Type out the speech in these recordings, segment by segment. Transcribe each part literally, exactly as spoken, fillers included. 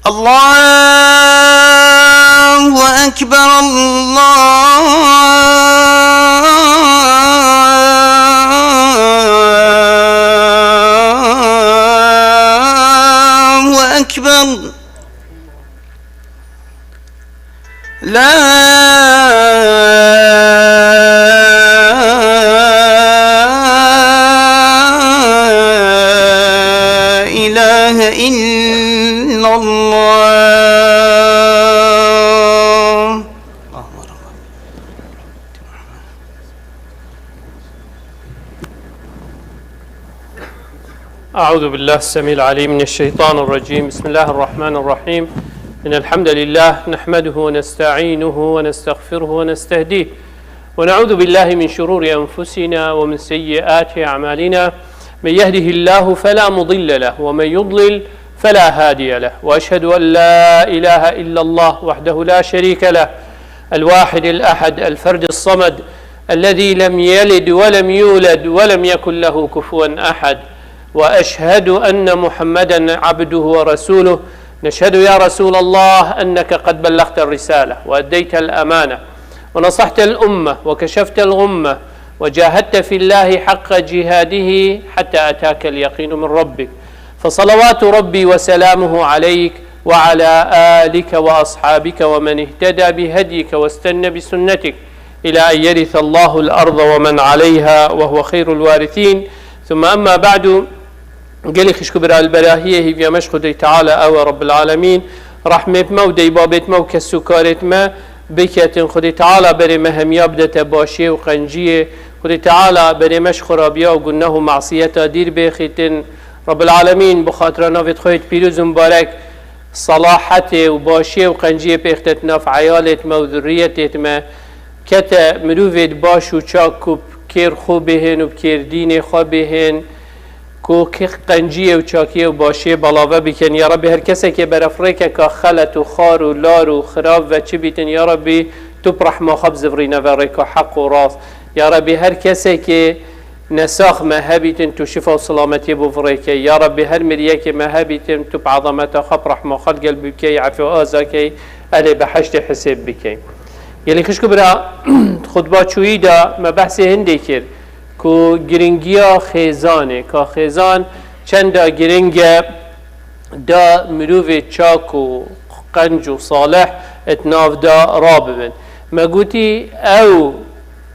الله أكبر، الله أكبر. لا إله إلا الله. أعوذ بالله السميع العليم من الشيطان الرجيم. بسم الله الرحمن الرحيم. إن الحمد لله نحمده ونستعينه ونستغفره ونستهديه، ونعوذ بالله من شرور أنفسنا ومن سيئات أعمالنا. من يهده الله فلا مضل له، ومن يضلل فلا هادي له. وأشهد أن لا إله إلا الله وحده لا شريك له، الواحد الأحد، الفرد الصمد، الذي لم يلد ولم يولد ولم يكن له كفوا أحد. وأشهد أن محمدا عبده ورسوله. نشهد يا رسول الله أنك قد بلغت الرسالة وأديت الأمانة ونصحت الأمة وكشفت الغمة وجاهدت في الله حق جهاده حتى أتاك اليقين من ربك، فصلوات ربي وسلامه عليك وعلى آلك وأصحابك ومن اهتدى بهديك واستن بسنتك إلى أن يرث الله الأرض ومن عليها وهو خير الوارثين. ثم أما بعد، gelî xişk û bira li berahiyê hîviya me ji Xwedê Teala ew e Rabbil Alemîn, rehmê bi me û deybabêt me û kesûkarêt me biketin. Xwedê Teala berê me hemiya bidete başiyê û qenciyê. Xwedê Teala berê me ji xirabiya û guneh û masiyeta dîr bêxîtin. Rabbil Alemîn bi xatira navê xwe yê pîroz û mibarek, selahetê û başiyê û qenciyê pêxtet nav eyalêt me û zurriyetêt me. Kete mirovêt baş û çak ku bi kêr xwe bihên û bi kêr dînê xwe bihên, ku ki qenciyê û çakiyê û başiyê belave bikin. Ya Rabbi, her kesekê beref rêkeka xelet û xar û lar û xirab ve çi bîtin, ya Rabbi, tu bi rehma xwe bizivirîne ve rêka heq û rast. Ya Rabbi, her kesekê nesax me hebîtin, tu şifa û selametiyê bo virêkey. Ya Rabbi, her miriyekê me hebîtin, tu bi ezameta xwe, bi rehma xwe li gel bikey, efê û aza key, elê behiştê hisêb bikey. Gelî xişk û bira, xutba çûyî de me behsê hindê kir ku giringiya xêzanê, ka xêzan çenda giring e da mirovê çak û qenc û salih et nav da rabibin. Me gotî ew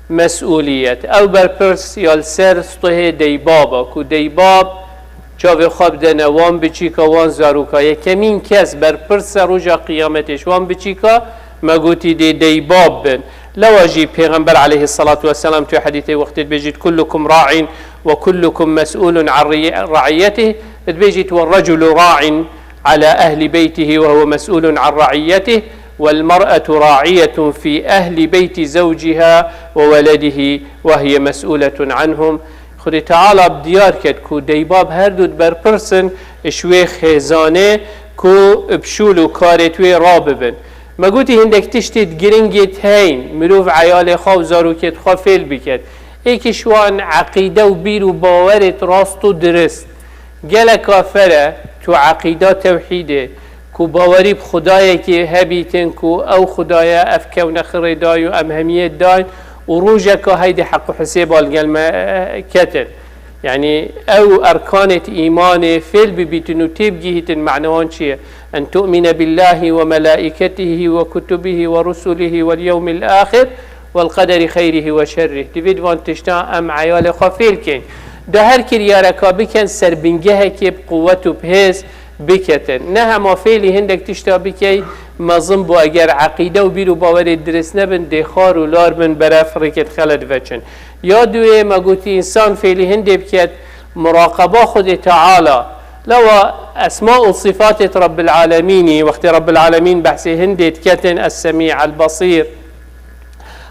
mesûliyet, ew berpirs ya li ser stihê deybaba, ku deybab çavê xwe bidene wan biçîka, wan zaroka. Yekemîn kes berpirs e roja qiyametê ji wan biçîka, me gotî dê deybab bin. Lewa jî Pêxember aleyhissalatu vesselam tu hedîsê wextê dibêjît: "Kullukum ra'in ve kullukum mes'ulun an riy-, ra'iyetih", dibêjît: "Ve reculu ra'in ala ehli beytihi ve huve mes'ulun an ra'iyetih, vel mer'etu ra'iyetun fi ehli beyti zewciha ve veledihi ve hiye mes'uletun anhum." Xwedê Teala bi diyar ket ku deybab her du diberpirsin ji wê xêzanê ku bi şûl û karê wê rabibin. Me gotî hindek tiştê giringê heyn, mirov eyalê xwe û zarokêt xwe fêl biket. Êkî ji wan eqîde û bîr û bawerêt rast û dirist. Gelek afer e tu eqîda tewhîdê, ku bawerî bi Xwedayekê hebîtin, ku ew Xwedaya ev kewne xirê dayî û em hemiyê dayîn û rojeka heydê heq û hisêba li gel me, e, ketin. Yanî ew erkanêt îmanê fêl bibîtin û têbigihîtin, mane wan çi ye? En tu'mine billahi ve melaiketihi ve kutubihi ve rusulihi vel yewmil ahir vel qederi xeyrihi ve şerrih. Divê di van tişta em eyalê xwe fêl keyn. Da her kiryareka biken ser bingehekê bi quwet û bi hêz biketin. Ne hema fêlî hindek tişta bikey, mezin bû. Eger eqîde û bîr û bawerê dirist nebin, dê xar û lar bin, beref rêkêt xelet veçin. Ya duê me gotî însan fêlî hindê biket, muraqeba Xwedê Teala. Lewa esma û sifatêt Rabbil Alemînî, wextê Rabbil Alemîn behsê hindê diketin, Es-Semî, El-Basîr,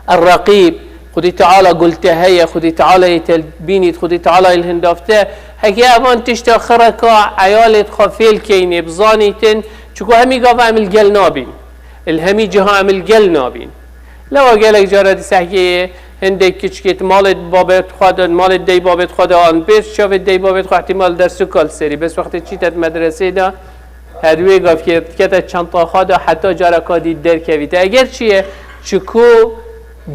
Er-Reqîb, Xwedî Teala gultehe ye, Xwedî Teala yê te bînît, Xwedî Teala yê li hindafte. Heke evan tişta xireka eyalêt xwe fêl keynê, bizanîtin, çiku hemî gava em li gel nabîn. Li hemî ciha em li gel nabîn. Lewa gelek cara dîsehkê hindek kiçikê di malê babê xwe de, malê dey babê xwe de an pêş çavê dey babê xwe ihtimal ders û kal serî. Bes wextê çîte di medresê de her wê gavkê dikete çanta xwe de heta cara ka dî derkevîte. Eger çi ye, çiku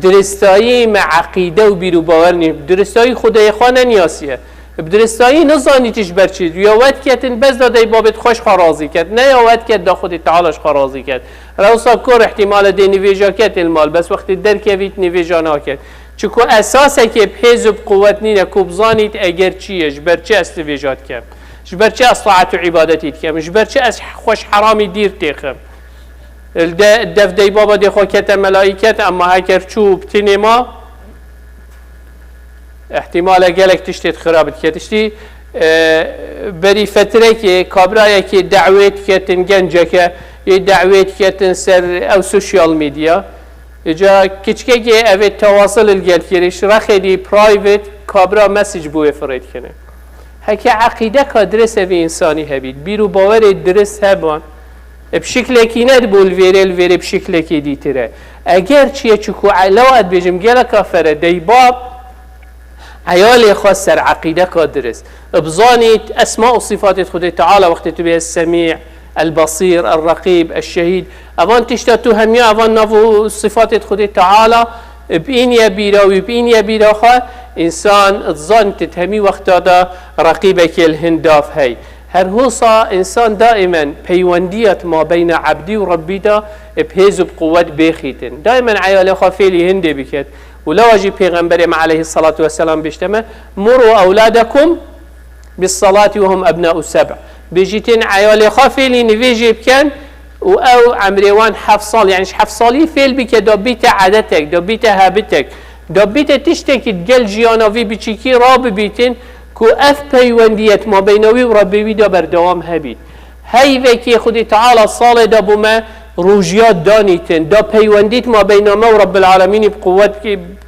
diristayî me eqîde û bîr û bawer nî. Diristayî Xwedayê xwe neniyasiye. Bi diristayî nizanî tu ji ber çi. Ya wet ketin bes da dey babê xwe ji xwe razî ket. Ne ya wet ket da Xwedê Teala ji xwe razî ket. Rewsa kor ihtimale dê nivêja ket li mal, bes wextê derkevît nivêja naket. Çiku esasekê bi hêz û bi quwet nîne ku bizanît eger çi ye, ji ber çi ez nivêja dikem. Ji ber çi ez taet û îbadetî dikem. Ji ber çi ez xwe ji heramî dîr têxim. Li de, dev dey baba dê xwe kete melaîket, emma heker çû bi tinê ma, Îhtimale gelek tiştê xirab dike. Tiştî, e, berî fetrekê, kabrayekê dawê diketin genceke, yê dawê diketin ser ew social media. Îca kiçkekê evê tewasil li gel kiriş, rexê dî private, kabra message bû wê firê dikene. Heke eqîdeka dirist evê însanî hebît, bîr û bawerê dirist heban, e, bi şiklekî ne dibû li vêrê, li vêrê bi şiklekî dîtir e. Eger çi ye çiku e-, lewa dibêjim geleka fere deybab, eyalê xwe ser eqîdeka dirist. Bizanît esma û sifatê Xwedê Teala wextê tu bê Semî, El-Basîr, El-Reqîb, El-Şehîd. Evan tişta tu hemiya evan nav û sifatê Xwedê Teala bi înye bîra wî, bi înye bîra xwe, însan dizanît hemî wexta de reqîbekê li hin dav hey. Her hosa însan daîmen peywendiya di mabeyna ebdî û Rebbî de bi hêz û bi quwet bêxîtin. Daîmen eyalê xwe fêlî hindê biket. Û lewa jî Pêxemberê me aleyhissalatu vesselam bêjte me, "Muru ewladekum bis salati ve hum ebna'u seb." Bêjîtin eyalê xwe fêlî nivêjê biken û ew emrê wan heft sal, yani ji heft salî fêl bike, da bîte edetek, da bîte habitek, da bîte tiştekî gel jiyana vî biçîkî rabibîtin ku ev peywendiyet mabeyna wî û Rebbê wî de berdewam hebît. Heyvekê Xwedê Teala salê de bo me rojiya danîtin, da peywendît mabeyna me û Rebbil Alemînî bi quwet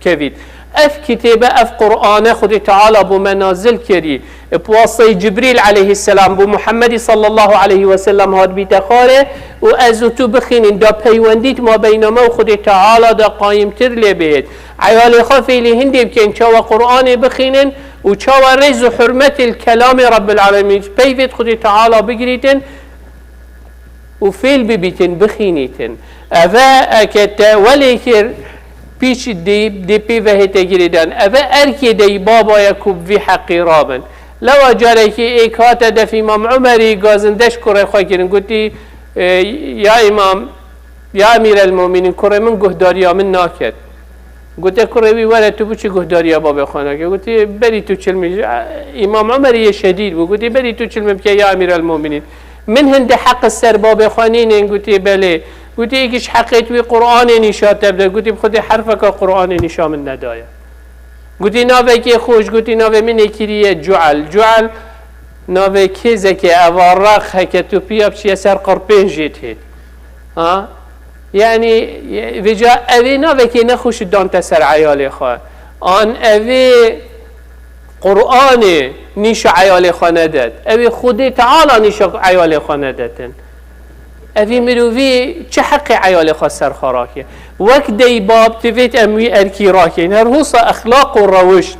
kevît. Ev kitêbe, ev Qur'ane Xwedê Teala bo me nazil kirî. Bi wasiteyê Cibrîl aleyhisselam bo Muhammedî sallallahu aleyhi ve sellem hat bîte xwarê û ez û tu bixînin, da peywendît mabeyna me û Xwedê Teala da qayimtir lê bihêt. Eyalê xwe fêlî hindê bikin, çawa Qur'anê bixînin û çawa rêz û hurmetê li kelamê Rebbil Alemîn, peyvêt Xwedê Teala bigirîtin û fêl bibîtin, bixînîtin. Eve eke te welê kir, pîç dî, dê pê vehê te girêdan. Eve erkê dey baba ye ku bi vî heqî rabin. Lewa carekî êk hate def Îmam Umerî gazin deş kurê xwe kirin. Gotî, e, ya Îmam, ya Emîrelmumînîn, kurê min guhdariya min naket. Gote kurê wî, "Were tu biçî guhdariya babê xwe nake." Gotî, "Berî tu çil min." Îmam Umerî yê şedîd bû. Gotî, "Berî tu çil min bike ya Emîrelmumînîn. Min hinde heq ser babê xwe nînin?" Gotî, "Belê." Gotî, "Êkî ji heqê tu wî Qur'anê nîşa te bide." Gotî, "Bi Xwedê herfeka Qur'anê nîşa min nedaye." Gotî, "Navekê xweş." Gotî, "Navê min ê kiriye Cuel." Cuel navê kêzeke eva rex heke tu piya biçiye ser qirpên jê têt. Ha? Yani, vêca evê navekê nexweş dante ser eyalê xwe. An evê Qur'anê nîşa eyalê xwe nedet. Evê Xwedê Teala nîşa eyalê xwe nedetin. Evî mirovî çi heqê eyalê xwe ser xwe rake? Wek dey bab divêt em wî erkî rakeyn. Her hosa exlaq û rewişt.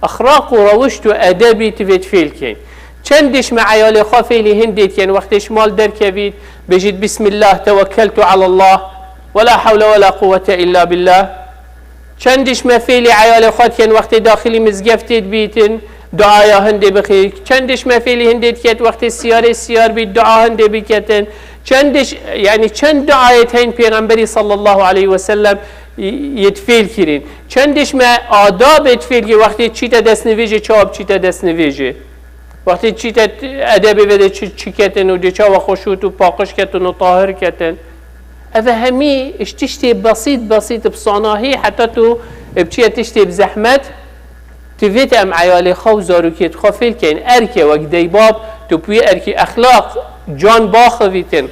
Exlaq û rewişt û edebî divêt fêl keyn. Çend diş me eyalê xwe fêlî hindê dikin, wextê ji mal derkevît, bêjît, "Bismillah, tewekkeltu alallah, ve la hewle ve la quwwete illa billah." Çend diş me fêlî eyalê xwe dikin, wextê daxilî mizgeftê dibîtin, duaya hindê bixî. Çend diş me fêlî hindê diket, wextê siyarê siyar bît, dua hindê biketin. Çend diş, yani çend duayê heyîn Pêxemberî sallallahu aleyhi ve sellem yê fêl kirîn. Çend diş me adabê fêl kir, wextê çîte destnivêjê, çawa biçîte destnivêjê. Wextê çîte edebê vede çi, çi ketin û dê çawa xweşût û paqij ketin û tahir ketin. Eve hemî ji tiştê besît, besît bi sanahî heta tu biçiye tiştê bi zehmet, divêt em eyalê xwe û zarokêt xwe fêl keyn. Erke wek deybab, tu bi wî erkî exlaq, can baxivîtin,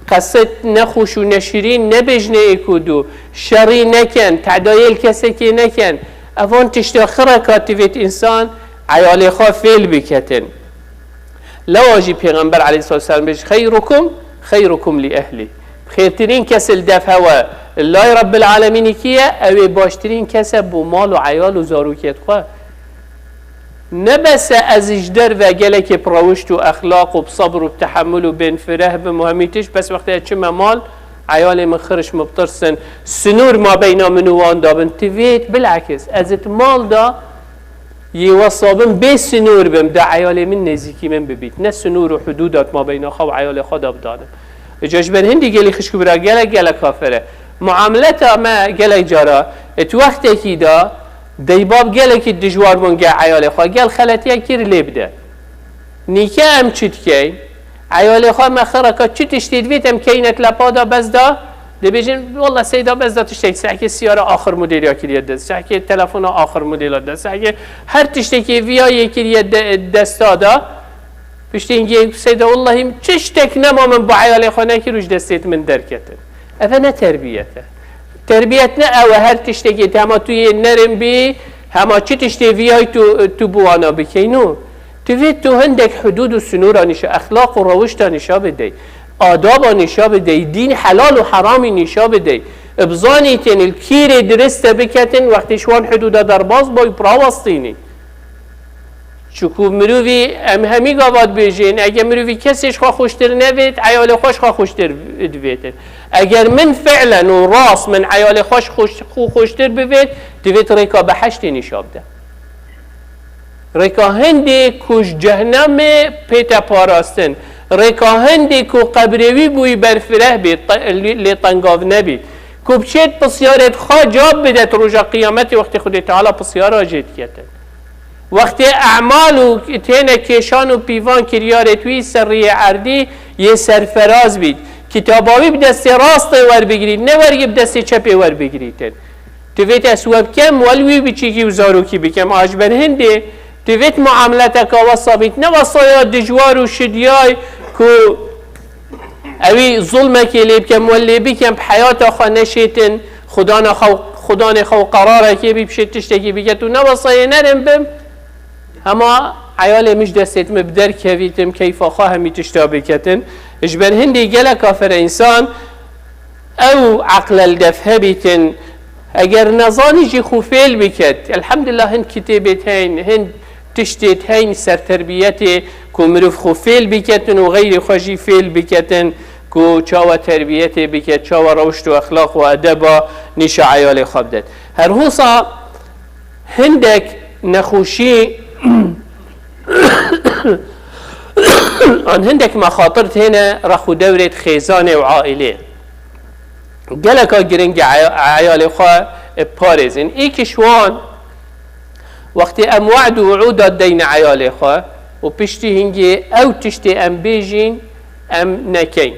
qeset nexweş û neşirîn nebêjne êk û du, şerî neken, tedayê li kesekê neken. Evan tişta xireka divêt însan eyalê xwe fêl biketin. Lewa jî Pêxember aleyhissalatu vesselam bêjî, "Xeyrukum, xeyrukum li ehlî." Xêrtirîn kes li dev hewe lay Rebbil Alemînî kî ye? Ew ê baştirîn kes e bo mal û eyal û zarokêt xwe. Ne bes e ez ji derve gelekê bi rewişt û exlaq û bi sebr û bi tehemul û bên fireh bim û hemî tişt, bes wextê ez çime mal, eyalê min xiriş min bitirsin, sinûr mabeyna min û wan dabin. Tivêt bilakis ez it mal da yê wesa bim, bê sinûr bim, da eyalê min nêzîkî min bibît. Ne sinûr û hudûda di mabeyna xwe û eyalê xwe de bidanim. Îca ji ber hindî gelî xişk û bira gelek gelek kafir e. Muameleta me gelek cara, tu wextekî da, deybab gelekî dijwar bûn gel eyalê xwe, gel xeletiye kir lê bide. Nîke em çi dikeyn? Eyalê xwe me xiraka çi tiştê divêt em keyne lepa da bez da, dibêjin, "Walla seyda bez da tiştek, sehkê siyara axir modêl ya kiriye dest, sehkê telefona axir modêla dest, sehkê her tiştekê viya yê kiriye de, desta da." Piştî hingê seyda, "Wallahî tiştek nema min bi eyalê xwe nekir û ji destêt min derketin." Eve ne terbiyet e. Terbiyet ne ew e, her tiştekê te hema tu yê nerin bî, hema çi tiştê viyay tu, tu bi wana bikey. No. Tu vê tu hindek hudûd û sinûra nîşa, exlaq û rewişta nîşa bidey. Adaba nîşa bidey. Dîn helal û heramî nîşa bidey. Bizanîtin li kîrê dirist te biketin, wextê ji wan hudûda derbas boy, bi rawestînî. Çiku mirovî, em hemî gava dibêjin, ege mirovî kesê ji xwe xweştir nevêt, eyalê xwe ji xwe xweştir divêtin. Eger min fi'len û rast min eyalê xwe ji xweş-, xwe xweştir bivêt, divêt rêka beheştê nîşa bide. Rêka hindê ku ji cehnemê pê te parastin, rêka hindê ku qebrê wî bûyî berfireh bît, te-, lê, lê tengav nebît, ku biçêt pisyarêt xwe cab bidet roja qiyametê, wextê Xwedê Teala pisyara jê diketin. Wextê emal û têne kêşan û pîvan kiryarê tu yî ser riyê erdî yê serferaz bît. Kitaba wî bi destê rastê werbigirît, ne wergê bi destê çepê werbigirîtin. Tu vêt ez we bikem, wel wî biçîkî û zarokî bikem. A ji ber hindê tu vêt muameleteka wesa bît, ne wesaya dijwar û şidiyay ku ewî zulmekê lê bikem, we lê bikem, bi heyata xwe neşêtin, xudana xwe, xudanê xwe û qerarekê bî, bişê tiştekî biket û ne wesayê nerin bim, hema eyalê min ji destê min bi derkevîtim, keyfa xwe hemî tişta biketin. Ji ber hindî gelek kafir e însan ew eqle li def hebîtin, eger nezanî jî xwe fêl biket. Elhamdulillah, hin kitêbê heyn, hin tiştê heyn ser terbiyetê ku mirov xwe fêl biketin û xeyrê xwe jî fêl biketin ku çawa terbiyetê biket, çawa rewşt û exlaq û edeba nîşa eyalê xwe bidet. Her hosa hindek nexweşî an hindek mexatir têne rex û dewrê xêzanê û aîlê. Geleka giring e eya-, eyalê xwe parêzin. Î ki ji wan wextê em we'd û wu'ûda deyne eyalê xwe û piştî hingê ew tiştê em bêjîn, em nekeyn.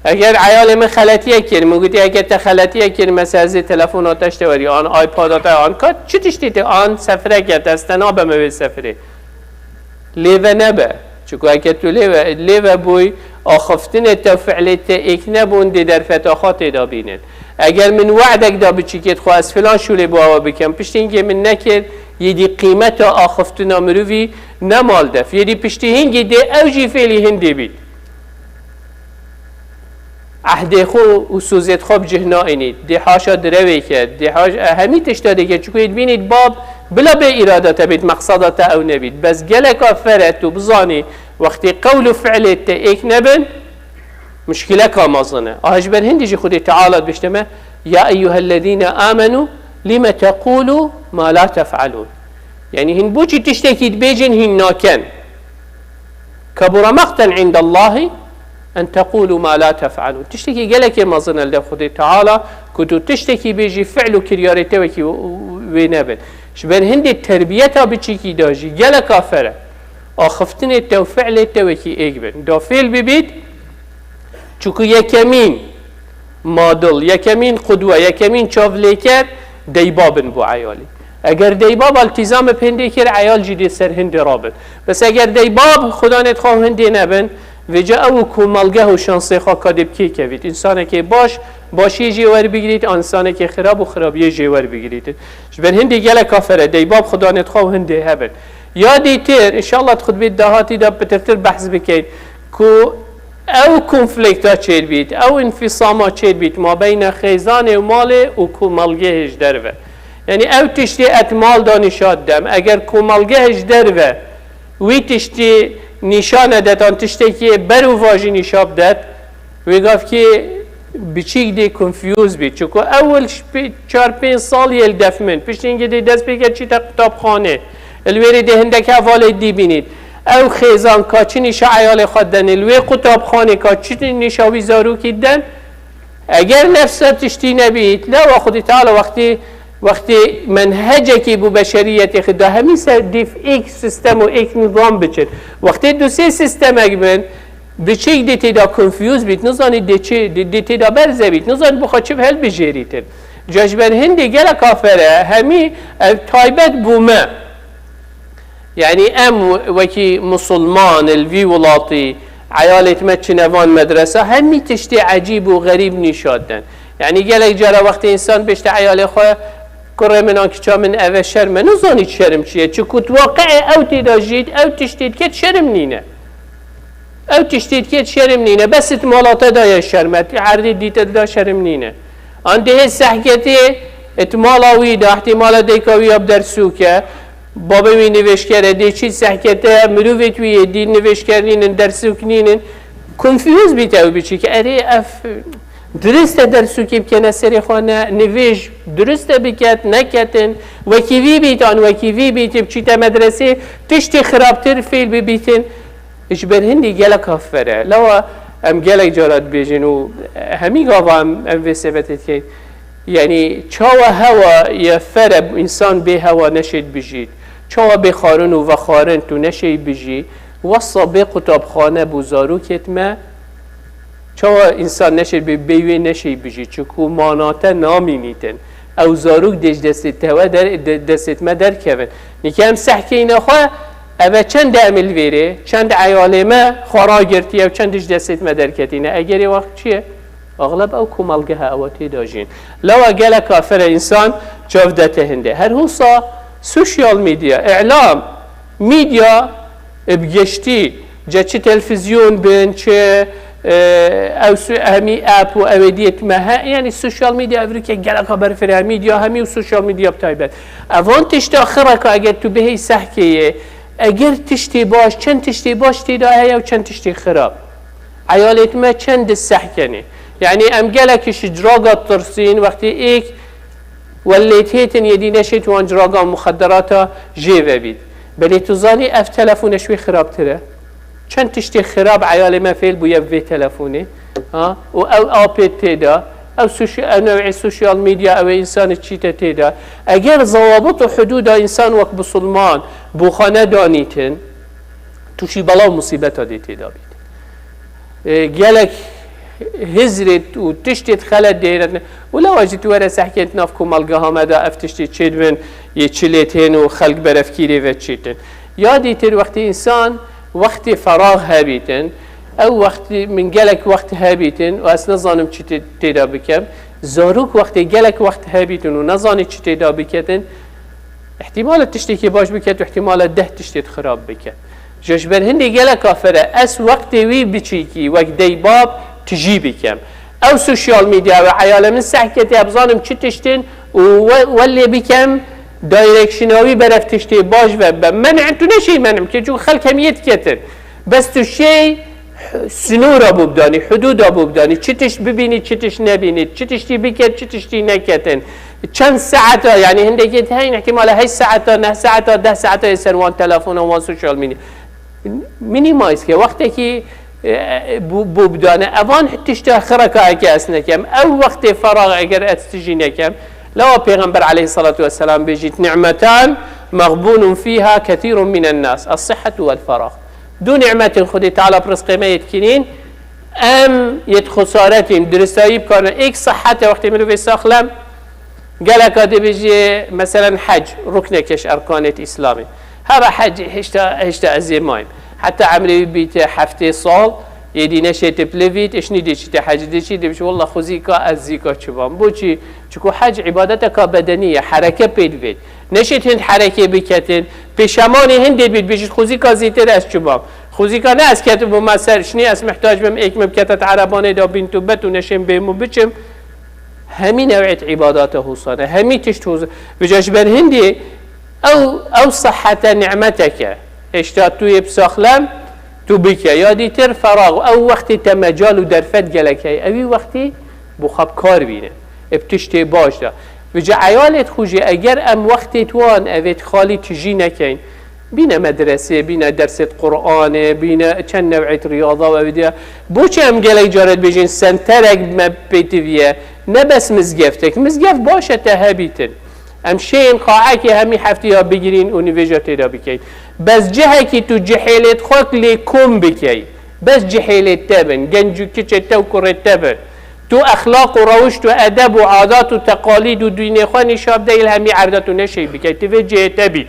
Eger eyalê min xeletiye kir, min gotî, eger te xeletiye kir, mesela ez ê telefona te ji te werî, an iPada te, an ka çi tiştê te, an sefreke te, ez te nabeme wê sefrê. Lê ve nebe. Çiku eke tu lê ve, lê ve bûy, axiftinê te û fi'lê te êk nebûn, dê derfeta xwe tê de bînin. Eger min we'dek da biçîkêt xwe ez filan şûlê bo ewe bikem, piştî hingê min nekir, yê dî qîmeta axiftina mirovî nema li def. Yê dî piştî hingê dê ew jî fêlî hindê bît. Ehdê xwe û sozêt xwe bi cih naînît. Dê haşa direvê ke, dê haş-, e, hemî tişta dike, çiku yê dibînît bab bila bê îrada te bît, meqsada te ew nebît. Bes geleka fere tu bizanî, wextê qewl û fi'lê te êk nebin, muşkileka mezin e. Aha ji ber hindî jî Xwedê Teala dibêjte me, "Ya eyyuhellezîne amenû, lime teqûlû ma la tef'alûn." Yanî hîn boçî tiştekî dibêjin, hîn naken. Kebura maqten indallahi en tequlu ma la tef'alun. Tiştekî gelekê mezin e li dev Xwedê Teala ku tu tiştekî bêjî, fi'l û kiryarê te wekî wê nebin. Ji ber hindê terbiyeta biçîkî de jî geleka fere. Axiftinê te û fi'lê te wekî êk bin. Da fêl bibît, çiku yekemîn Madil, yekemîn qudwe, yekemîn çavlêker deybab in bo eyalî. Eger deybab iltîzamê bi hindê kir, eyal jî dê ser hindê rabin. Bes eger deybab xudanê xwe hindê nebin, vêca ew û komelgeh û şansê xwe ka dê bi kê kevît. Însanekê baş, başiyê jê werbigirît, an însanekê xirab û xirabiyê jê werbigirît. Ji ber hindê gelek kafir e, deybab xudanê xwe hindê hebin. Ya dîtir, înşallah di xutbê dahatî de pitirtir behs bikeyn ku Ew konflikta çêdbît, ew înfîsama çêdbît mabeyna xêzanê û malê û komelgehê ji derve. Yanî ew tiştê ez mal da nîşa didem. Eger komelgeh ji derve wî tiştî nîşa nedet an tiştekî ber û vajî nîşa bidet, wê gavkî biçîk dê confuse bît. Çunku ewil ji pê-, çar pênc sal yê li def min. Piştî hingê dê dest pê ke çîte qutabxanê. Li wêrê dê hindek hevalê dî bînît. Ew xêzan ka çi nîşa eyalê xwe denê, li wê qutabxanê ka çi nîşa wî zarokî den, eger nefsa tiştî nebît, lewa Xwedî Teala wextî, wextî menhecekî bû beşeriyetê xwe da hemî ser dîf êk sistem û êk nizam biçin. Wextê du sê sistemek bin, biçîk dê têda confuse bît, nizanî dê çi, dê, dê têda berze bît, nizanî bi xwe çi hilbijêrîtin. Ca ji ber hindê gelek afere, hemî ev taybet bû me. Yanî em wekî musulman li vî welatî, eyalêt me çine van medresa, hemî tiştê ecîb û xerîb nîşa didin. Yanî gelek cara wextê însan bêjte eyalê xwe, kurê min an kiça min eve şerm e, nizanî şerm çi ye. Çunku di waqiê ew têda jît, ew tiştê diket şerm nîne. Ew tiştê diket şerm nîne. Bes it mala te da ye şerm e, erdê dîte da şerm nîne. An dihê sehketê it mala wî da, ihtimala dayka wî ya bi dersûk e. Babê wî nivêjker e, dê çî sehkete, mirovêt wî yê dî nivêjker nînin, dersûk nînin. Confuse bît ew biçîk. Erê ev dirist e dersûkê bikene serê xwe ne, nivêj dirist e biket, neketin. Wekî vî bît, an wekî vî bît, biçîte medresê, tiştê xirabtir fêl bibîtin. Ji ber hindî gelek afere. Lewa em gelek cara dibêjin û hemî gava em, em vê sebetê dikeyn. Yanî çawa hewa ye fere însan bê hewa neşêt bijît. Çawa bê xwarin û vexwarin tu neşêy bijî. Wesa bê qutabxane bû zarokêt me. Çawa însan neşêt bê, bê wê neşêy bijî. Çunku manate namînîtin. Ew zarok dê ji destê te we der, de, destê me derkevin. Nîke em sehkeyne xwe, eve çend em li vêrê, çend eyalê me xwe ragirtiye û çend ji destê me derketîne. Egerê wext çi ye? Axleb ew komelgehe ew tê de jîn. Lewa gelek afere însan çav dete hindê. Her husa sosyal medya, îlam, medya, e, bi geştî, ce çi televizyon bin, çi, e, ew su-, hemî app û ew ê diyet me he, yanî sosyal medya evrûke geleka berfireh, medya hemî û sosyal medya bi taybet. Evan tişta xireka eger tu bihêy sehkeyê, eger tiştê baş, çend tiştê baş tê de heye û çend tiştê xirab. Eyalêt me çend sehkenê. Yanî em gelek ji draga tirsîn, wextê êk Welêt hêtin yê dî neşêt wan ciraga û muxedderata jê vebît. Belê tu zanî ev telefone ji wê xirabtir e? Çend tiştê xirab eyalê me fêl bûye bi vê telefonê? Ha? Û ew apê tê de, ew soşi-, ew newê sosyal medya, ew ê însanê çîte tê de. Eger zewabit û hudûda însan wek bisilman bo xwe nedanîtin, tu jî bela û musîbeta dê tê de bît. E, gelek hizrê û tiştê xelet dihêretin. Û lewa jî tu were sehkên nav komelgeha me de ev tiştê çêdibin, yê çi lê tên û xelk berefkîrê ve çêtin. Ya dîtir wextê însan wextê ferax hebîtin, ew wextê min gelek wext hebîtin û ez nizanim çi tê-, têda bikem. Zarok wextê gelek wext hebîtin û nezanî çi têda biketin, Îhtîmal e tiştekî baş biket û îhtîmal e deh tiştê xirab biket. Ji, ji ber hindê gelek afere ez wextê wî biçîkî wek deybab tijî bikem. Ew sosyal medya ve eyale min sehketiye, bizanim çi tiştin û we, we lê bikem, directiona wî berev tiştê baş ve be. Men'in tu neşî men'im ke, çû xelk hemiyê diketin. Bes tu şey Sinûra bû bidanî, hudûda bû bidanî, çi tişt bibînî, çi tişt nebînî, çi tiştî biket, çi tiştî neketin. Çend saeta, yanî hindekî heyîn ihtimale heşt saeta, neh saeta, deh saeta yê ser wan telefona, wan sosyal medya. Minimize ke, wextekî, e, bû, bû bidane. Evan tişta xireka eke ez nekem. Ew wextê ferax eger ez tijî nekem. Lewa Pêxember aleyhissalatu vesselam bêjît, "Ni'metan mexbûnun fîha kethîrun minen nas, es-sihhetu vel ferah." Du ni'metên Xwedê Teala bi rizqê me yê dikinîn, em yê dixusaretîn, diristayî bikarin. Êk sihet e, wextê mirovê saxlem, geleka dibêjê, meselen hec, rukneke ji erkanêt Îslamê. Hebe hec hêşta, hêşta ez ê mayim. Heta emrê wî bîte heftê sal, yê dî neşê tipli vît, îşnî dê çîte hec dê çî, dibêjî, "Wallah, xwezîka ez zîka çi bam." Boçî? Çiku hec îbadeteka bedenî ye, hereke pê divêt. Neşêt hind herekê biketin, pêşemanê hindê bît, bêjît, "Xwezîka zîtir ez çi bam." Xwezîka ne ez ketibûma ser, şinî ez mihtac bim, êk min bikete di erebanê de bîn tu bet û neşêm bêm û biçim. Hemî new'êt îbadata hûsane, hemî tişt hûs-, vêca ji ber hindê ew, ew sihete ni'meteke. Hêşta tu yê bi saxlem, tu bike. Ya dîtir ferax, ew wextê te mecal û derfet gelek heye. Ewî wextî bo xwe bi kar bîne. Ê bi tiştê baş de. Vêca eyalêt xwe jî eger em wextêt wan evêt xalî tijî nekeyn, bîne medresê, bîne dersêt Qur'anê, bîne çend new'êt riyada û evî diye. Boçi em gelek care dibêjin senterek me pêtiviye, ne bes mizgeftek. Mizgeft baş e te hebîtin. Em şêyên qaekê hemî heftiya bigirîn û nivêja tê de bikeyn. Bes cihekî tu cihêlêt xwe lê kom bikey. Bes cihêlêt te bin, genc û kiçê te û kurê te bin. Tu exlaq û rewişt û edeb û adat û teqalîd û dînê xwe nîşa bideyî, li hemî erda tu neşey bikey. Tu vê cihê te bît.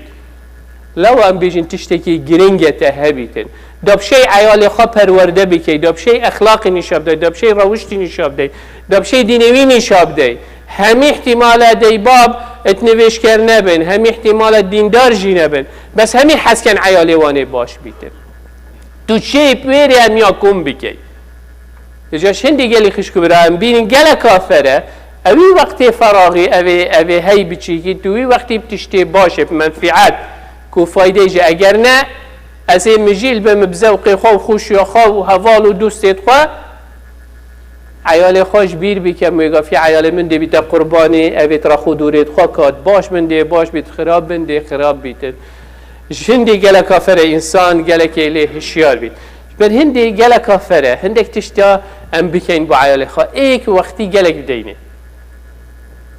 Lew em bêjin tiştekî giring e te hebîtin. Da bi şey eyalê xwe perwerde bikey, da bi şey exlaqî nîşa bidey, da bi şey rewiştî nîşa bidey, da bi şey dînê wî nîşa bidey. Hemî ihtimale dey bab et nivêjker nebin, hemî ihtimale dîndar jî nebin. Bes hemî hesken eyalê wan ê baş bîtin. Tu çê pêrê em ya kom bikey. Îca hindî gelî xişk û bira em bînin gelek afer e. Ewî wextê feraxî evê, evê hey biçîkî, tu wî wextî bi tiştê baş ê, bi menfîet, ku faydê jî eger ne, ez ê mijîl bim bi zewqê xwe û xweşiya xwe û heval û dostêt xwe, eyalê xwe ji bîr bikem, wê gafî eyalê min dê bîte qurbanî, evê tira xwe dûrêt xwe kat, baş min dê baş bît, xirab min dê xirab bîtin. Ji hindê gelek afer e însan gelekê lê hişyar bît. Ji ber hindê gelek afer e, hindek tişta em bikeyn bo eyalê xwe. Êk wextî gelek bideyne.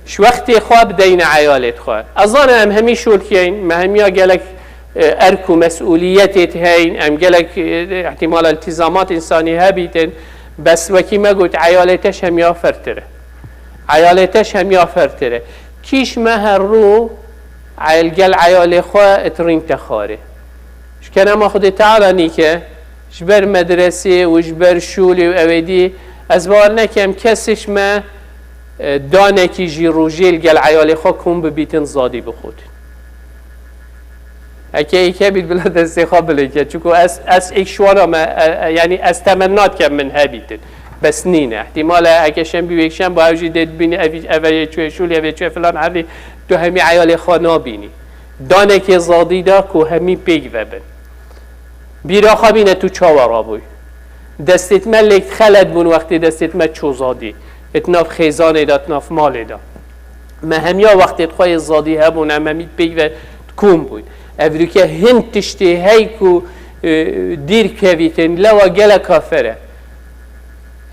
Ji wextê xwe bideyne eyalêt xwe. Ez zanim em hemî şûl keyn, me hemiya gelek, e, erk û mesûliyetêt heyn, em gelek, e, ihtimala iltîzamat însanî hebîtin. Bes wekî me got, eyalê te ji hemiya fertir e. Eyalê te ji hemiya fertir e. Kîş me her rû eyl-, gel eyalê xwe it rîn te xwarê. Ji kerema Xwedê Teala nîke, ji ber medresê û ji ber şûlê û ewêdî, ez bawer nekem kesê ji me, e, danekî jî rojê li gel eyalê xwe kom bibîtin zadî bixwîtin. Heke êk hebît bila destê xwe bilêke. Çunku ez, ez êk şiwana me, e, e, yanî ez temenna dikem min hebîtin. Bes nîne. Îhtîmal e heke şem bî û êkşem ba ew jî dê dibîne ev, ev ê çûye şûlê, ev ê çûye filan herî tu hemî eyalê xwe nabînî. Danekê zadî da ku hemî pêk ve bin. Bîra xwe bîne tu çawa rabûy. Destêt me lêk xelet bûn wextê destêt me çû zadî. It nav xêzanê de, it nav malê de. Me hemiya wextêt xwe yê zadî hebûn, em hemî pêk ve kom bûyn. Evrûke hin tiştê hey ku, e, dîr kevîtin, lewa gelek afer e.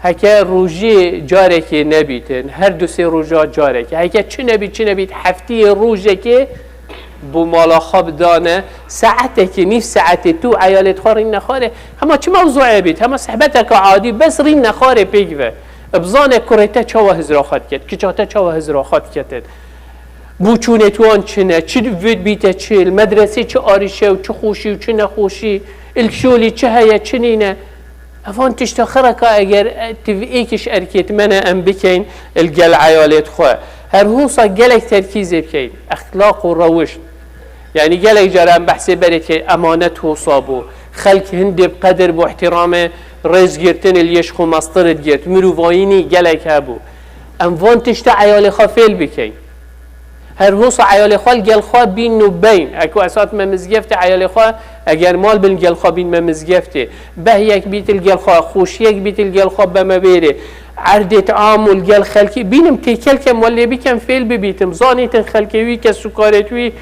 Heke rojê carekê nebîtin, her du sê roja carekê. Heke çi nebît, çi nebît, heftiyê rojekê bo mala xwe bidane, saetekê, nîv saetê tu eyalêt xwe rîn nexwarê. Hema çi mewzûê bît, hema sehbeteke adî, bes rîn nexwarê pêk ve. Bizane kurê te çawa hizra xwe diket, kiça te çawa hizra xwe diketin. Bûçûnêt wan çi ne, çi vêt bîte çi, li medresê çi arîşe û çi xweşî û çi nexweşî, li şolî çi heye, çi nîne. Evan tişta xireka eger, e, tiv êkiş erkêt me ne em bikeyn li gel eyalêt xwe. Her husa gelek terkîzê bikeyn. Exlaq û rewişt. Yanî gelek cara em behsê berê dikeyn, emanet husa bû. Xelk hindê bi qedir bû, ihtiramê rêz girtin li yê ji xwe mestir digirt. Mirovayînî gelek hebû. Em van tişta eyalê xwe fêl bikeyn. Her hosa eyalê xwe li gel xwe bîn û beyn. Eko ez hatime mizgeftê eyalê xwe, eger mal bin li gel xwe bîn me mizgeftê. Behyek bît li gel xwe, xweşiyek bît li gel xwe beme bêrê. Erdê tam û li gel xelkî bînim têkel kem we lê bikem fêl bibîtim. Zanîtin xelkê wî, kes û karêt wî,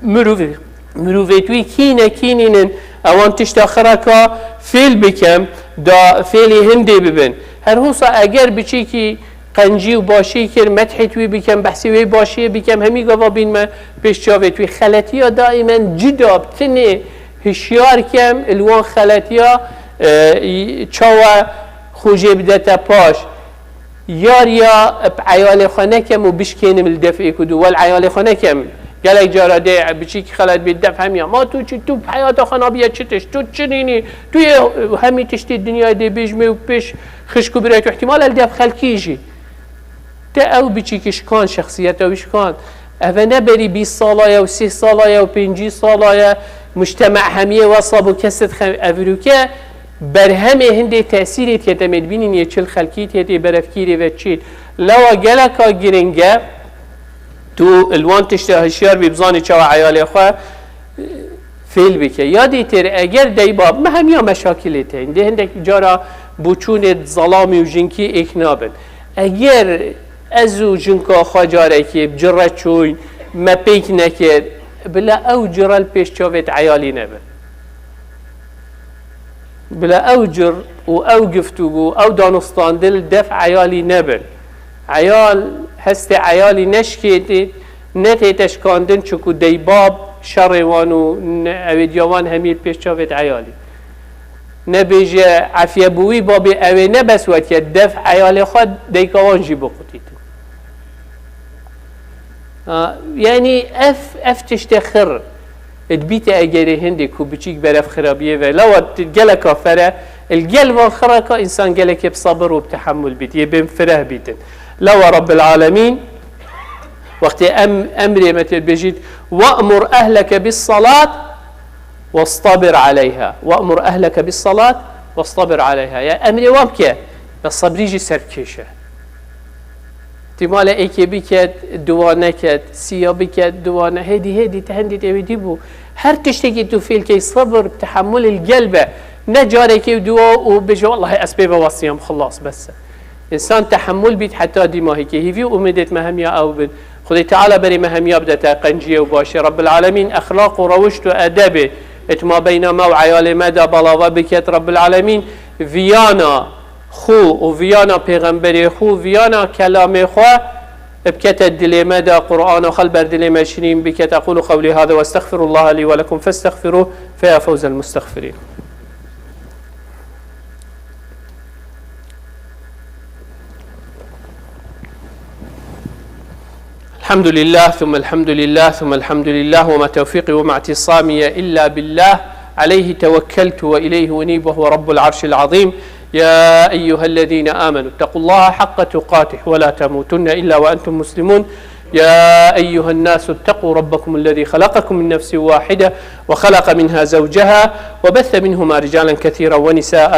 mirov-, mirovêt wî kî ne kî nînin. Ewan tişta xireka fêl bikem, da fêlî hindê bibin. Her hosa eger biçîkî qencî û başî kir, medhê wî bikem, behsê wê başiyê bikem, hemî gava bîn me pêş çavê wî. Xeletiya daîmen cida bi tinê hişyar kem, li wan xeletiya, e, çawa xwe jê bidete paş. Yar ya bi eyalê xwe nekem û bişkênim li def êk û du. Wel eyalê xwe nekem. Gelek cara dê biçîkî xelet bê def hemiya. Ma tu çi, tu bi heyata xwe nabiye çi tişt, tu çi nînî, tu yê hemî tiştê dinyayê dê bêjmê û pêş xişk û birayê tu ihtimal e li def xelkî jî. Te ew biçîkî şikan, şexsiyeta wî şikan. Eve ne berî bîst sala ye û sî sala ye û pêncî sala ye, mujtema hemiyê wesa bû, kesê dixe evirûke, berhemê hindê tesîrê tê demê dibînîn yê çil xelkî tê tê berevkîrê ve çît. Lewa geleka giring e, tu li wan tişta hişyar bî, bizanî çawa eyalê xwe fêl bike. Ya dîtir, eger deybab, me hemiya meşakilê te, hindê hindek cara bûçûnê zelamî û jinkî êk nabin. Eger ez û jinka xwe carekê bi cire çûyn, me pêk nekir, bila ew cire li pêş çavêt eyalî nebin. Bila ew cir û ew giftûgû, ew danûstandin li def eyalî nebin. Eyal, hestê eyalî neşkêtî, netête şikandin, çunku deybab şerê wan û ne-, ewêdiya wan hemî li pêş çavêt eyalî. Nebêje efyebûyî babê ewê ne bes wetiye, def eyalê xwe deyka wan jî biqutîtin. Ha, yanî ev, ev tiştê xir dibîte egerê hindê ku biçîk berev xirabiyê ve. Lawa geleka fere, li gel van xiraka însan gelekê bi sabir û bi tehemul bît, yê bên fireh bîtin. Lawa Rabbil Alemîn, wextê em, emrê me tê bêjît, "We'mur ehleke bis salat wastabir aleyha." "We'mur ehleke bis salat wastabir aleyha." Ya emrê wan bike, be sebrî jî ser bikêşe. Tîmale êkê biket, duwa neket, siya biket, duwa ne-, hêdî, hêdî, te hindî tê wê dî bû. Her tiştekî tu fêl key, sebir, tehemul li gel be. Ne carekê duwa û bêje, "Wellahî ez pê ve wesiyam, xilas, bes e." Însan tehemul bît heta dîmahîkê. Hîvî û umêdêt me hemiya ew bin. Xwedê Teala berê me hemiya bidete qenciyê û başê. Rabbil Alemîn exlaq û rewişt û edebê et mabeyna me û eyalê me de balava biket. Rabbil Alemîn viyana xwe û viyana pêxemberê xwe, viyana kelamê xwe bikete dilê me de, Qur'ana xwe li ber dilê me şirîn biket. أقول قولي هذا وأستغفر الله لي ولكم فاستغفروه فيا فوز المستغفرين. الحمد لله ثم الحمد لله ثم الحمد لله وما توفيقي وما اعتصامي إلا بالله عليه توكلت وإليه أنيب وهو رب العرش العظيم. يا أيها الذين آمنوا اتقوا الله حق تقاته ولا تموتن إلا وأنتم مسلمون. يا أيها الناس اتقوا ربكم الذي خلقكم من نفس واحدة وخلق منها زوجها وبث منهما رجالا كثيرا ونساء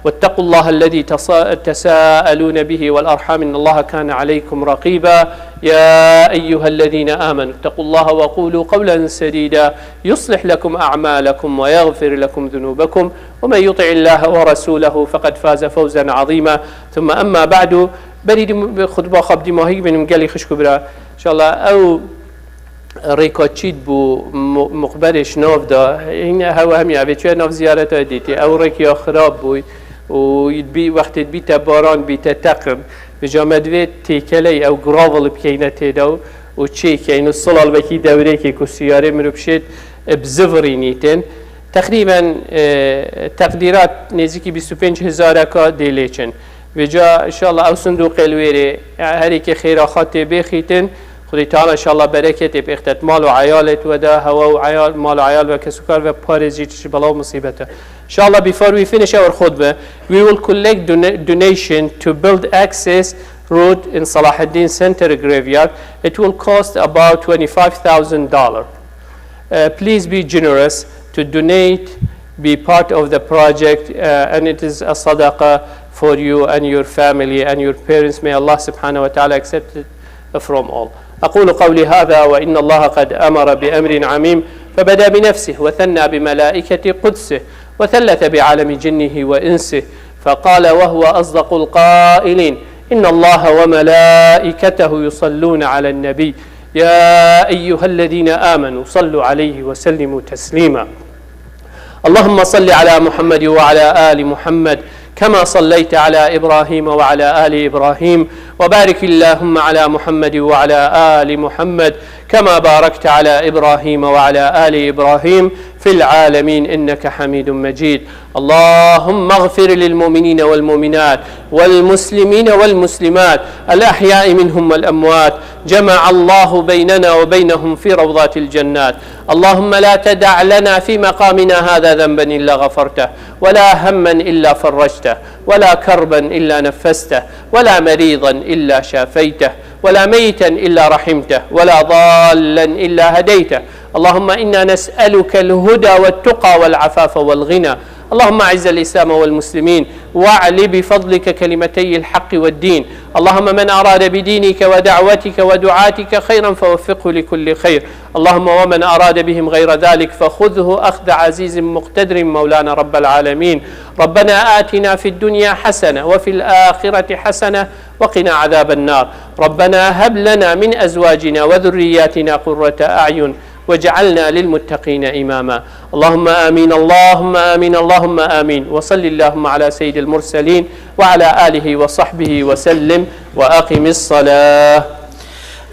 واتقوا الله الذي تصا-، تساءلون به والأرحام إن الله كان عليكم رقيبا. يا أيها الذين آمنوا اتقوا الله وقولوا قولا سديدا يصلح لكم أعمالكم ويغفر لكم ذنوبكم ومن يطع الله ورسوله فقد فاز فوزا عظيما. ثم أما بعد، berî dî xutba xwe bi dîmahî bînim gelî xişk û bira. Înşallah ew rêka çît bû, mu-, muqberê ji nav da. Hîne hewe hemiya vê çûye nav ziyareta dîtî. Ew rêk ya xirab bû û bî, wextê dibîte baran bîte teqim. Vêca me divê têkeley ew gravel bikeyne têde û, û çêkeyn û silal wekî dewrêkê ku siyarê mirov şêt, e, bi zivirî nîtin. Teqrîben, e, teqdîrat nêzîkî bîst û pênc hezareka dê lê çin. Vêca, înşallah, ew sindoqê li wêrê, e, herêkê xêra xwe tê bêxîtin. Xwedê Teala, înşallah, bereketê bêxte di mal û eyalê we de, hewe û eyal, mal û eyal ve, kes û kar ve, parêzî ji bela û musîbete. Inshallah, before we finish our khutbah, we will collect dona-, donation to build access road in Salahuddin Center Graveyard. It will cost about twenty-five thousand dollars. Uh, please be generous to donate, be part of the project, uh, and it is a sadaqah for you and your family and your parents. May Allah subhanahu wa ta'ala accept it from all. أقول قولي هذا وإن الله قد أمر بأمر عظيم، فبدأ بنفسه وثنى بملائكة قدسه وثلث بعالم جنه وإنسه، فقال وهو أصدق القائلين: إن الله وملائكته يصلون على النبي، يا أيها الذين آمنوا صلوا عليه وسلموا تسليما. اللهم صل على محمد وعلى آل محمد كما صليت على إبراهيم وعلى آل إبراهيم، وبارك اللهم على محمد وعلى آل محمد كما باركت على إبراهيم وعلى آل إبراهيم في العالمين إنك حميد مجيد. اللهم اغفر للمؤمنين والمؤمنات والمسلمين والمسلمات الأحياء منهم والأموات، جمع الله بيننا وبينهم في روضات الجنات. اللهم لا تدع لنا في مقامنا هذا ذنبا إلا غفرته، ولا هما إلا فرجته، ولا كربا إلا نفسته، ولا مريضا إلا شافيته، ولا ميتا إلا رحمته، ولا ضالا إلا هديته. اللهم إنا نسألك الهدى والتقى والعفاف والغنى. اللهم أعز الإسلام والمسلمين، وأعل بفضلك كلمتي الحق والدين. اللهم من أراد بدينك ودعوتك ودعاتك خيرا فوفقه لكل خير. اللهم ومن أراد بهم غير ذلك فخذه أخذ عزيز مقتدر مولانا رب العالمين. ربنا آتنا في الدنيا حسنة وفي الآخرة حسنة وقنا عذاب النار. ربنا هب لنا من أزواجنا وذرياتنا قرة أعين واجعلنا للمتقين إماما. اللهم آمين، اللهم آمين، اللهم آمين. وصل اللهم على سيد المرسلين وعلى آله وصحبه وسلم. وأقم الصلاة.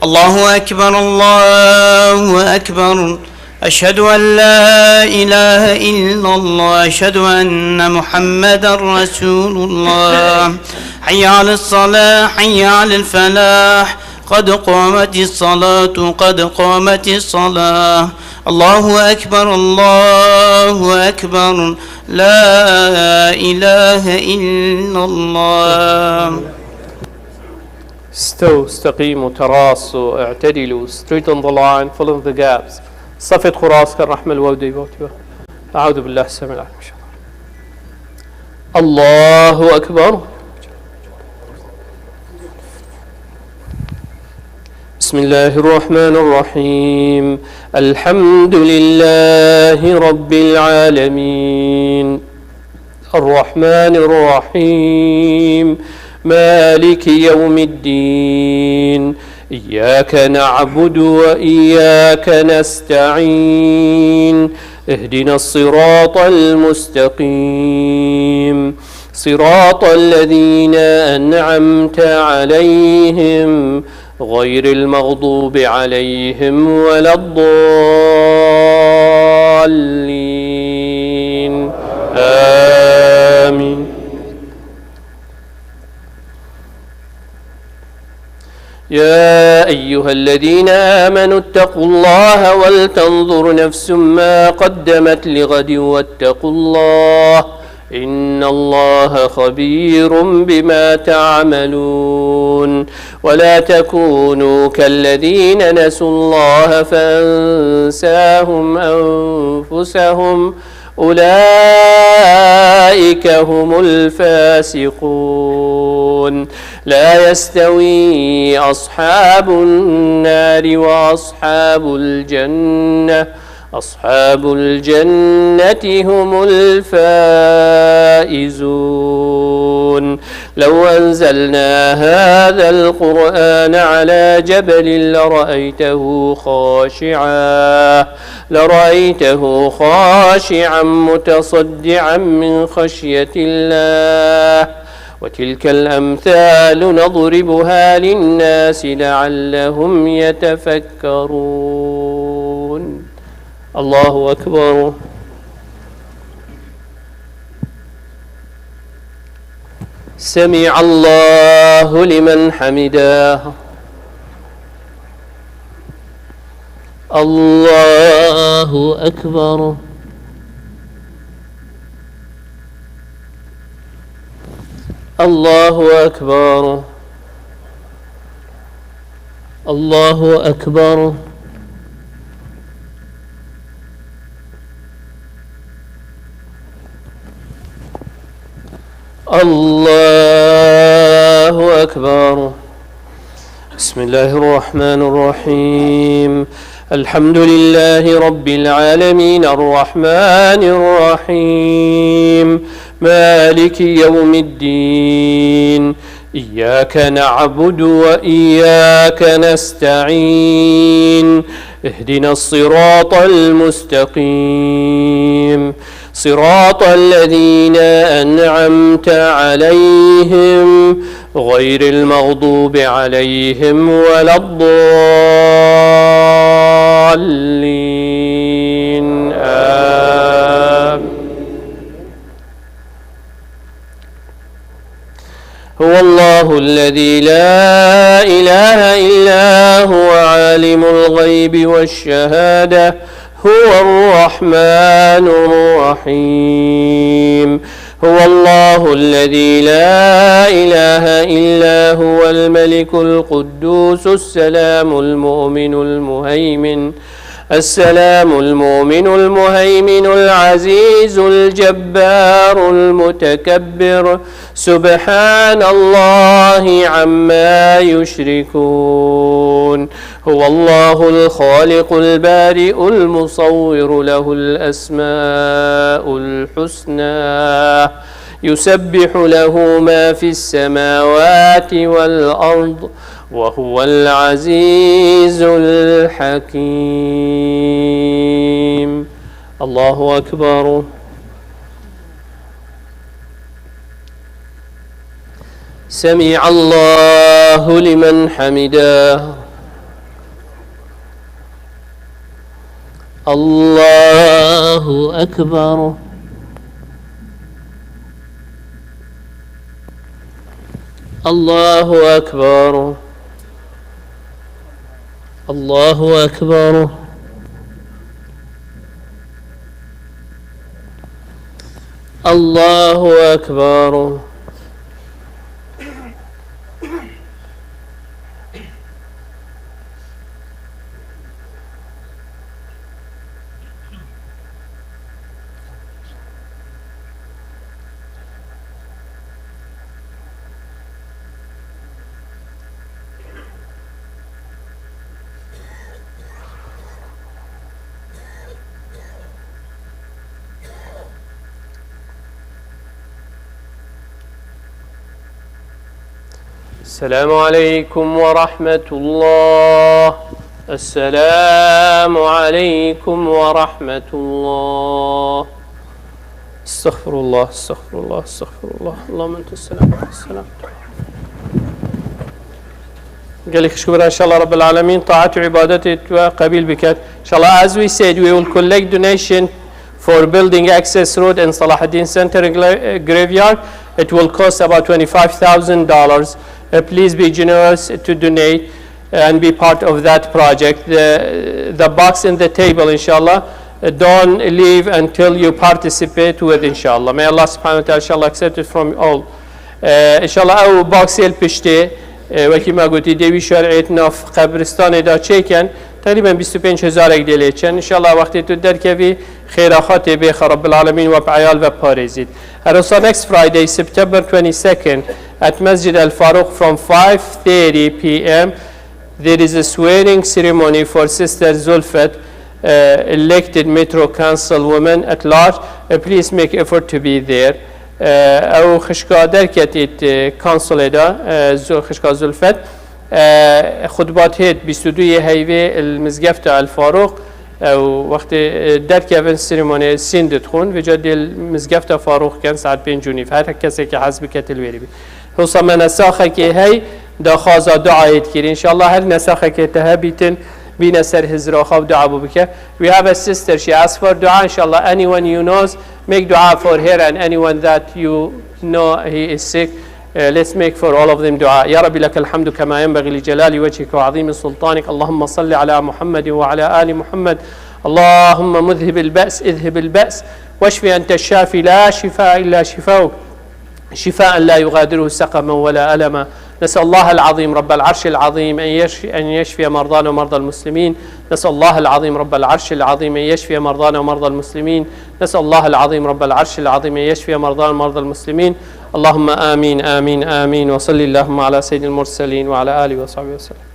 الله أكبر، الله أكبر. أشهد أن لا إله إلا الله، أشهد أن محمدا رسول الله. حي على الصلاة، حي على الفلاح، قد قامت الصلاة، قد قامت الصلاة. الله أكبر، الله أكبر. لا إله إلا الله. استووا، استقيموا، تراصوا، اعتدلوا، straighten the line, fill in the gaps. صفت خراس كان رحمة الودي بوتي. أعوذ بالله السميع العليم. الله أكبر. بسم الله الرحمن الرحيم. الحمد لله رب العالمين. الرحمن الرحيم. مالك يوم الدين. إياك نعبد وإياك نستعين. اهدنا الصراط المستقيم. صراط الذين أنعمت عليهم غير المغضوب عليهم ولا الضالين. آمين. يا أيها الذين آمنوا اتقوا الله ولتنظر نفس ما قدمت لغد واتقوا الله إن الله خبير بما تعملون. ولا تكونوا كالذين نسوا الله فأنساهم أنفسهم أولئك هم الفاسقون. لا يستوي أصحاب النار وأصحاب الجنة، أصحاب الجنة هم الفائزون. لو أنزلنا هذا القرآن على جبل لرأيته خاشعا، لرأيته خاشعا متصدعا من خشية الله. وتلك الأمثال نضربها للناس لعلهم يتفكرون. الله أكبر. سمع الله لمن حمده. الله أكبر. الله أكبر. الله أكبر. الله أكبر. بسم الله الرحمن الرحيم. الحمد لله رب العالمين، الرحمن الرحيم، مالك يوم الدين، إياك نعبد وإياك نستعين، اهدنا الصراط المستقيم، صراط الذين أنعمت عليهم غير المغضوب عليهم ولا الضالين. آمين. هو الله الذي لا إله إلا هو عالم الغيب والشهادة هو الرحمن الرحيم. هو الله الذي لا إله إلا هو الملك القدوس السلام المؤمن المهيمن، السلام المؤمن المهيمن العزيز الجبار المتكبر، سبحان الله عما يشركون. هو الله الخالق البارئ المصور له الأسماء الحسنى، يسبح له ما في السماوات والأرض، وهو العزيز الحكيم. الله أكبر. سمع الله لمن حمده. الله أكبر. الله أكبر. الله أكبر. الله أكبر. السلام عليكم ورحمة الله. السلام عليكم ورحمة الله. استغفر الله، استغفر الله، استغفر الله. اللهم أنت السلام، أنت السلام. Gelek xişk û bira, inşallah Rabbil Alemin taat û îbadetê we qebîl biket. Inşallah, as we said, we will collect donation for building access road in Salahuddin Center Gra-, Graveyard. It will cost about twenty-five thousand dollars. Uh, please be generous to donate and be part of that project. The, the box in the table, inshallah, uh, don't leave until you participate with, inshallah. May Allah subhanahu wa ta'ala, inshallah, accept it from all. Ee, inşallah ew boxê li piştê, e, wekî me gotî, dê wî şer'êt nav qebristanê de çêken, teqrîben bîst û pênc hezarek dê lê çen. Inşallah wextê tu derkevî, xêra xwe tê bêxe, Rabbil Alemin we bi eyal ve parêzît. Her wisa next Friday, September twenty-second, at Mescid El Faruq from five thirty p m, there is a swearing ceremony for Sister Zulfet, uh, elected Metro Council woman at large. Uh, please make effort to be there. Uh, ew xişka derketît, uh, councilê de, uh, Zu-, xişka Zulfet. Uh, xutbat hêt bîst û duyê heyvê li mizgefta El Faruq. Ew wextê, uh, derkevin seremoniye sîn didixwin. Vêca dê li mizgefta Faruq ken saet pênc û nîv. Her kesekî hez bike til wêrî bî. Wisa me nesaxekê hey, daxwaza duayê dikir. Înşallah her nesaxekê te hebîtin, bîne ser hizra xwe û dua bû bike. We have a sister, she asked for dua. Inshallah, anyone you knows, make dua for her and anyone that you know he is sick. Uh, let's make for all of them dua. يا رب لك الحمد كما ينبغي لجلال وجهك وعظيم سلطانك. اللهم صل على محمد وعلى آل محمد. اللهم مذهب البأس، اذهب البأس، واشف أنت الشافي، لا شفاء إلا شفاؤك. شفاء لا يغادره سقما ولا ألما. نسأل الله العظيم رب العرش العظيم أن يشفي، أن يشفي مرضانا ومرضى المسلمين. نسأل الله العظيم رب العرش العظيم أن يشفي مرضانا ومرضى المسلمين. نسأل الله العظيم رب العرش العظيم أن يشفي مرضانا ومرضى المسلمين. اللهم آمين، آمين، آمين. وصل اللهم على سيد المرسلين وعلى آله وصحبه وسلم.